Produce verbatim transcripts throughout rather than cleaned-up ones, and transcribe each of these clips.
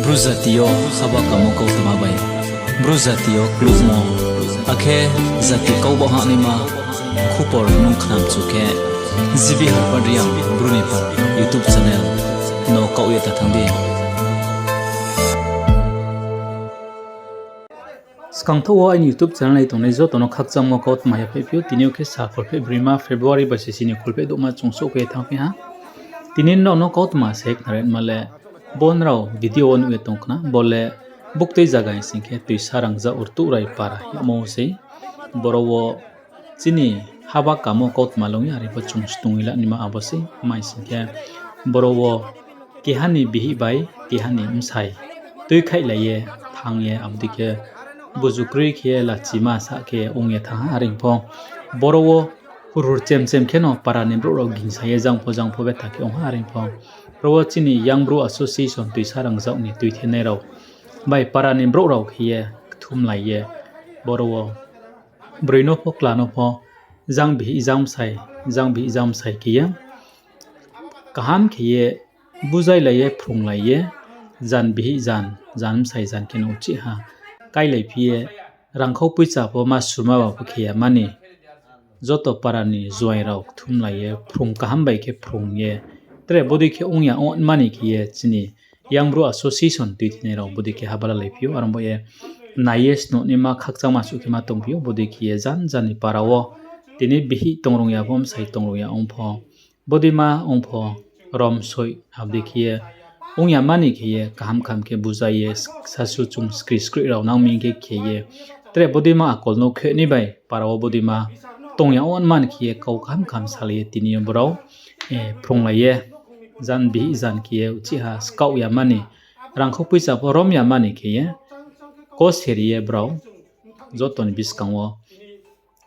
Bru jati yo haba kamo kautma bai, Bru jati yo klummo, akhe jati kau baoh hahnaima khupor nung khnamchu khe, G B Harpad Reang Bru ni Para YouTube channel no kaoh ye ta thanng di. Skangthaoh wo aini YouTube channel nai tongnai joto no khakchangmo kautma yaphaihphi ou. Tini yo khe sal kholpheh broima February baisi sini kholpheh douhma chung souhphai ye thanngphi ha. Tini nrao no kautma se khnarima le, bo nrao video wo nuh ye tong khna, bo le buktui zaga hing sing khe Toisa Rangzag Rtuhrai para hingmo sei. Boro wo chini haba kamo kautma long ye are pho chung snung ye la naima abo sei. Mai sing khe boro wo keha ni bihih bai keha ni bsai tuikhaihlai ye thanng ye, abo dei khe buzu kroi khe ye lachima sa khe ong ye thanng ha. Are pho boro wo rurchem chem kheno para ni brouh rao gingsa ye jang pho jang pho betha khe ong ha. Are pho boro wo chini Young Bru Association Toisa Rangzag ni tuithenai rao bai para ni brouh rao khe ye kthumlai ye, boro wo broi no pho, kla no pho, jang bihih jang bsai, jang bihih jang bsai khe ye kaham khe ye buzailai ye, phrunglai ye, jan bihih jan, jan bsai jan kheno uchih ha kailaiphi ye, rangkhau poicha pho ma surma ba pho khe ya mani, joto para ni juaing rao kthumlai ye, phrung kaham bai khe phrung ye, tre bodei khe ong ya ongmani khe ye chini Young Bru Association tuithenai rao bodei khe haba lalaiphi ou. Are bo ye nai ye snuh naima khakchangma suh khe ma tongphi ou. Bodei khe ye jan jan ni para wo tini bihih tongrung ya pho, bsai tongrung ya ong pho, bodeima ong pho, rom soih abo dei khe ye ong ya mani khe ye kaham kaham khe buzai ye, sasu chung skri skroih rao nang mi khe khe ye, tre bodeima akol no khe ni bai para wo bodeima tong ya ongmani khe ye kau kaham kaham salai ye tini yo brao phrunglai ye, jan bihih jan khe ye uchih ha skaoh ya mani, rangkhau poicha pho rom ya mani khe ye, koseri ye brao joto ni buskang wo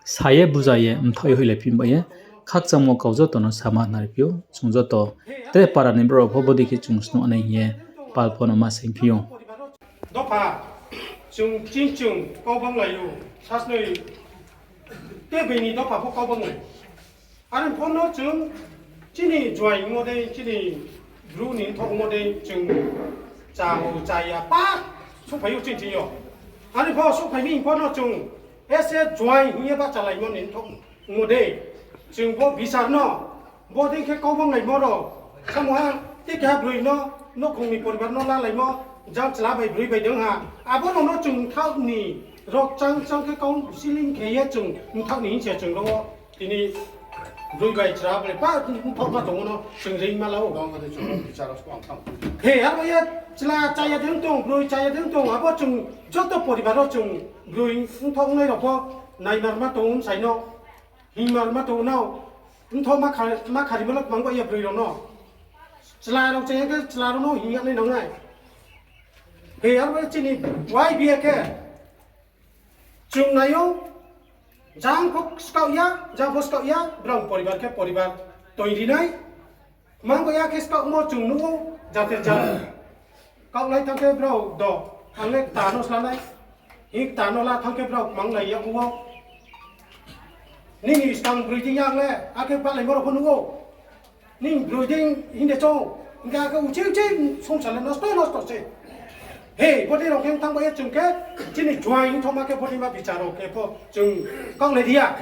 sa ye buza ye mthaoh ye hoihlai phi ba ye, khakchangmo kau joto no sama nariphi ou. Chung joto tre para ni brouh rao pho bodei khe chung snuh nai hing ye pal pho no ma saingphi ou. Dopha, chung ching chung kau banglai ou, sasnoi te bini dopha pho kau banglai. Are pho no chung chini juaing mo dei, chini Bru ni mthaoh mo dei, chung cha o cha ya pa souhphai ou ching ching yo. Are pho souhphai mi pho no chung ese juaing hing ye bahchalaimo ni mthaoh mo dei, chung bo bichar no, bodei khe kau banglaimo rao, samoha te keha broi no, nouhkhong ni poribar no lalaimo, jang chla bai broi bai deng ha, abo rao no chung mthaoh ni, rao chang chang khe kau siling khe ye chung mthaoh ni hing se chung rao wo tini broi bai chla bai pa mthaoh ma tongmo no chung reing ma la ou. He, abo ye chla chaya dei tong, broi chaya dei tong, abo chung joto poribar wo chung broi mthaoh ongnai rao pho naimar ma tong ou bsai no, hingmar ma tong ou nao, mthaoh ma kha-, ma kharimo le kmang ba ye broi rao no. Chla rao chaya khe chla rao no hing ya nai nang nai. He, abo chini Y B A khe chung nai ou, jang pho skaoh ya, jang pho skaoh ya, brao poribar khe poribar toing ri nai. Kmang ba ya khe skaohmo chung nuh ou, jate jang. Kaohlai thanng khe brao do, ang le kta no sla nai. Hing kta no la thanng khe brao kmanglai ya ou. Nini skang broi dei ya ang le, akhe balaimo rao pho nuh ou. Nini broi dei hing de chong, hing khe akhe uchih uchih songsar le nosto nosto se. He, bodei rao khe thanng ba ye chung khe, chini juaing thaoma khe bodei ma bichar rao khe pho chung kaohlai ri ya.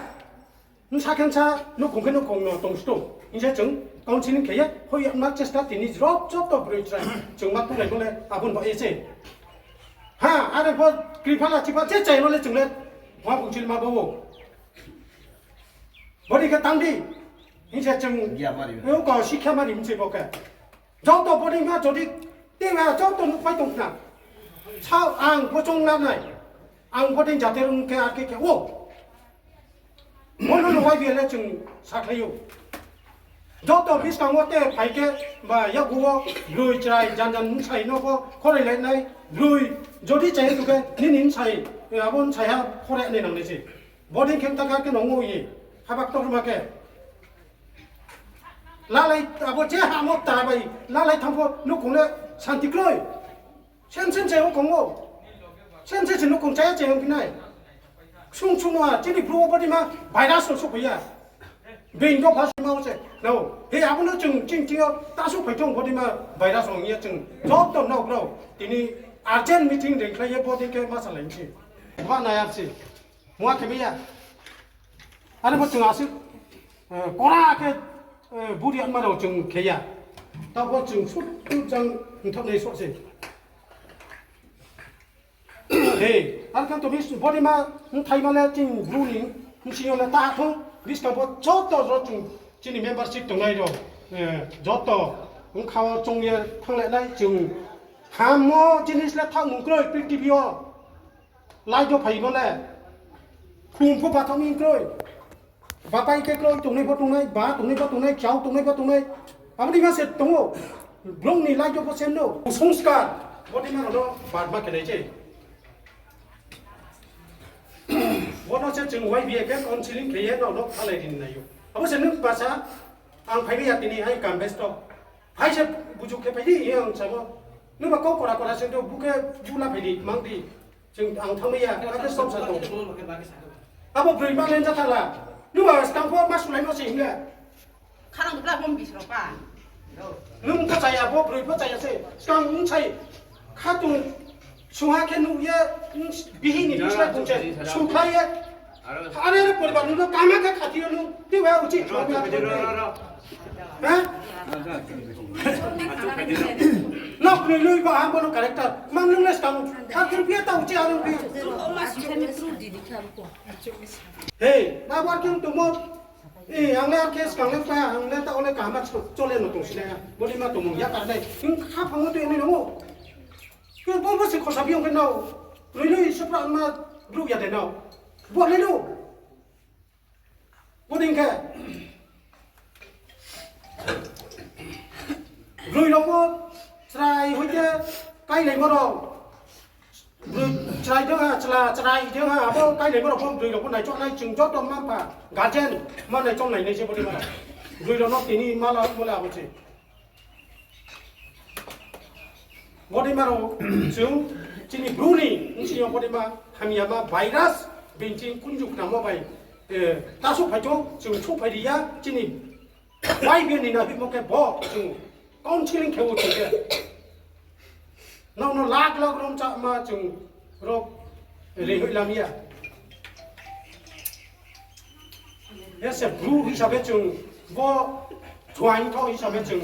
Bsa khe bsa, nouhkhong khe nouhkhong no tong sto. Hing se chung counselling khe ye, hoih ya ma chesta tini jrop joto broi chrai. Chung ma tonglaimo le abo ni baoh ye se. Ha, are pho kriphala chipha je chaimo le chung le, ma bung chil ma bo ou. Bodei khe tang di. Hing se chung, o kau sikha mari mse bo khe. Joto bodei ma jodi, tei ma joto nuhpai tong khna. Sao ang pho chung la nai. Ang bodei jate rung khe ar khe khe ou. Bo no no Y B A le chung sakhlai ou. Joto buskang wo te phai khe ba yakgu wo broi chrai jan jan bsai no pho khorai lai nai, broi jodi chaya tu khe nini bsai, abo bsai ha khorai nai nang nai se. Bodei khe ta khe nung ou ye, haba ktorma khe. Lalai abo je hamo ta bai, lalai thanng pho nouhkhong le santi kroi. Sem sem se nouhkhong ou. Sem sem se nouhkhong chaya chaya ongphi nai. Ksung ksung no a, chini Bru wo bodei ma virus no souhphai ya. Being dopha sima se. No. He, abo no chung ching ching yo tasu phai thung bodima virus ong ye chung joto no brao. Tini urgent meeting dei khlai ye bodi khe ma salai nsi. Ba nai ar si. Mua khe ya. Ano bo chung asik, eh, kora khe, eh, buri anma rao chung khe ya. Tabo chung sut tu jang nthok nai sok se. He, ar khe to bis bodima, bthai ma le chini Bru ni, bsing yo le ta thung, bis ka bo joto ro chung, chini membership tongnai rao, eh, joto, bkha wo chung ye thang le nai chung, hamo jinis le thaoh mung kroi, prithibi yo, lai jo phai no le, khum pho ba thang ni kroi. Ba pai khe kroi tongnai pho tongnai, ba tongnai pho tongnai, chao tongnai pho tongnai. Abo ni ma se tong ou. Blong ni lai jo pho sem no. Kusungskar. Bodima no bad ma khe nai se. Bono se chung Y B A khe counseling khe ye no no phalai ri nai ou. Abo se nung basa, ang phai ya tini, ai kam besto. Phai se buju khe phai di, ye ang samo. Nung ba kau kora kora se do, bu khe bu la phai di, mang di. Chung ang thangmai ya, abo som sa tong. Abo broi ma len ja thala. Nung ba skang pho ma sulai no se hing le. Kharang bla bom bis ro pa. Nung pho chaya, bo broi pho chaya se. Skang ung sai. Khatung sungha khe nuh ye, ung bihi ni bislai bung se. Sukhlai ye. Are are poribar nung no kama khe khati yo nung. Tiwa uchi. Ha? Nok ni lui ba ham bono character. Mang nung le skang. Khatung phi ta uchi arung phi. Hei, ma bar khe tongmo. Eh, ang le ar khe skang le pa, ang le ta ole kaham ma chole no tong sinai ya. Bodima tongmung ya kar nai. Hing kha phang mo tui ni no. Ke bo bo se khosa biong khe nao. Roi roi supra ma bru ya de nao. Bo le no. Bodei khe. Broi rao pho chrai hoi khe kailaimo rao. Broi chrai dong ha, chla chrai dong ha, abo kailaimo rao pho broi rao pho naichong nai chung joto mma mpha, guardian ma naichong nai nai se bodei ma rao. Broi rao no tini ma la mo le abo se. Bodei ma rao chung chini Bru ni bsing yo bodei ma hamya ma virus bini ching kunju khnamo bai, eh, ta souhphai thou, chung souhphai ri ya, chini Y B A ni na himo khe bo chung counseling khe o chung khe. Nang no lak lak rom cha ma chung rok rehoi lam ya. Ese Bru hisabe chung bo join thou hisabe chung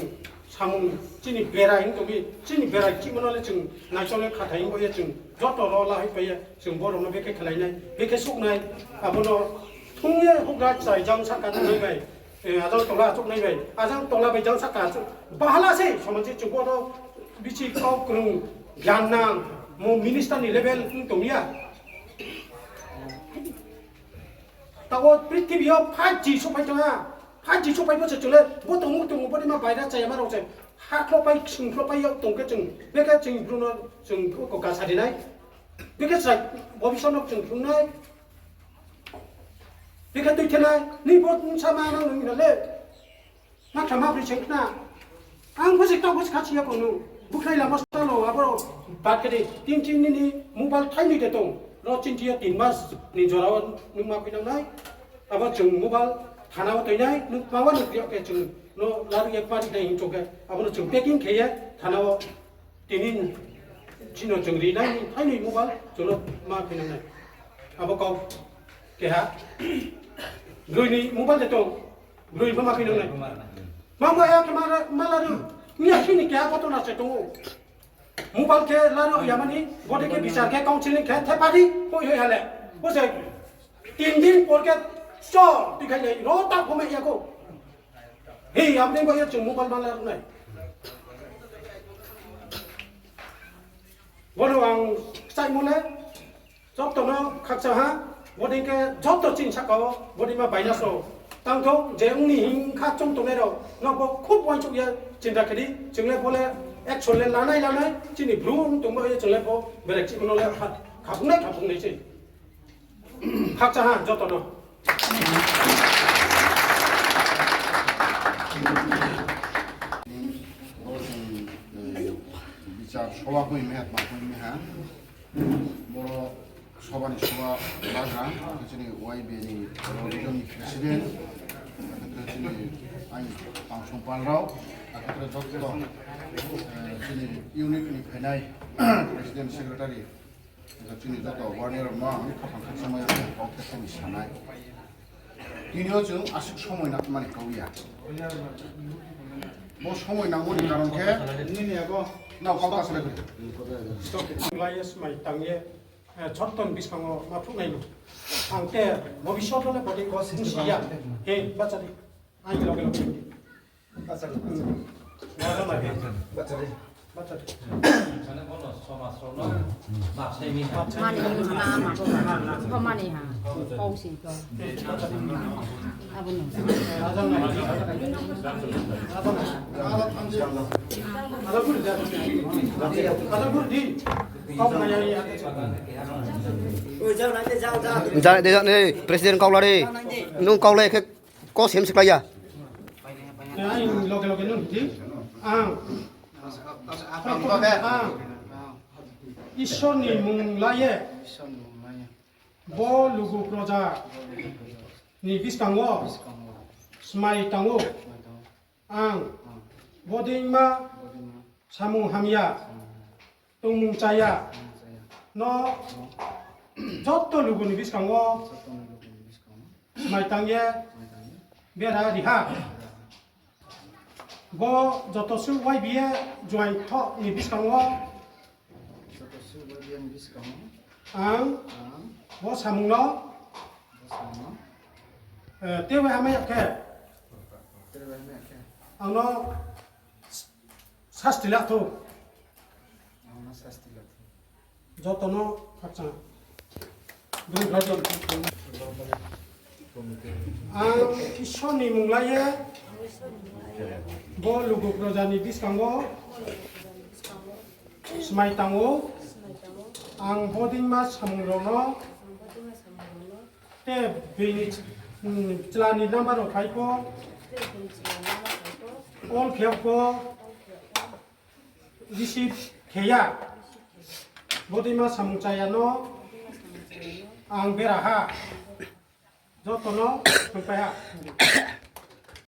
samung chini berai hing tongmi, chini berai chimo no le chung naichong le khathai hing bo ye chung joto ro la hoi pai ye chung bo rok no bekhe khlai nai, bekhe souh nai, abo no thung ye houhgra chrai jang sahka thungnai bai, eh, ajang tola achouhnai bai, ajang tola bai jang sahka achouh. Bahala se, somosi chung bo no bisi kau krung, gyan nang, mo minister ni level wng tong ya. Taoh wo prithibi yo five G souhphai tong ha. Five G souhphai bo se chung le, bo tongmung tongmung bo ni ma baira chaya ma rao se. Ha khlopai, ksung khlopai yo tong khe chung, bekhe chung Bru no chung ko kasa ri nai. Bekhe chrai, bo bsing no chung thung nai. Bekhe tui khe nai, ni bo sama nang nung na le. Ma kha ma broi seng khna. Ang pho se kta pho se kha si ya kong nung. Bukhlai lama stalo, abo bad khe di. Tin tin nini mobile thainoi de tong. Ro chinthi yo tin mas ni jora wo nung ma phi nang nai. Abo chung mobile thana wo toi nai. Nung ma wa nung khe chung no laru ye pari nai hing chong khe. Abo no chung packing khe ye thana wo Tini chino chung ri nai, thainoi mobile chung no ma phi nang nai. Abo kau keha. Broi ni mobile de tong, broi pho ma phi nang nai. Ma ma ya khe ma la, ma laru. Ni ya chini keha koto na se tong ou. Mobile khe laru ya mani, bode khe bichar khe counseling khe thepari, hoi hoi hale. Bo se tin din por khe cho, tui khai nai, ro ta pho ma ya ko. Hei, abo ni bo ye chung mobile ma laru nai. Bono ang kchaimo le, joto no khakchang ha, bodei khe joto chini saka wo, bodei ma baina so. Tang thou, je ong ni hing kha chung tongnai rao, no bo khub uaingsouh ye chinta khe di, chung le bo le action le lanai lanai, chini Bru ong tongmo ye chung le bo berek chimo no le kha-, khaphung nai, khaphung nai se. Khakchang ha joto no. Bo chung, eh, bichar soba koi meha, tma koi meha. Boro soba ni soba raja, chini Y B ni region ni president, Chini aini pangsong pal rao, akhe joto, eh, chini unit ni phainai president, secretary, chini joto warrior rao no ang khaphang khakchangmai ya kau khe tini sanai. Tini yo chung asuh somoi nangmani kau ya. Bo somoi nangmo ni karon khe, nao kau ta salai phai. Lai ye smai tang ye, eh, joto ni buskang wo ma phruh nai no. Ang khe bobisot no le bodi ko sing si ya. He, bachari. Ai loge loge. Bachari. Bachari. Bachari. Mani ha, ma ko. Ko mani ha. Kau si ko. Abo no. Jang de jang ni, president kau la di. Nung kau lai khe ko sem siklai ya. Ang loge loge nung di. Ang. Ang. Isor ni mung la ye. Bo lugu proja ni buskang wo smai tang ou. Ang bodei ma samung hamya, tongmung chaya no joto lugu ni buskang wo smai tang ye bera ri ha. Bo joto suh Y B A join thoh ni buskang wo ang bo samung no, eh, tei bai hamya khe ang no sasti la thou. Joto no khakchang. Ang Isor ni mung la ye bo lugu proja ni buskang wo smai tang ou. Ang bodei ma samung rao no te bini, mm, chla ni number rao phai pho, all khe pho, receive khe ya. Bodei ma samung chaya no ang bera ha. Joto no thungpai ha.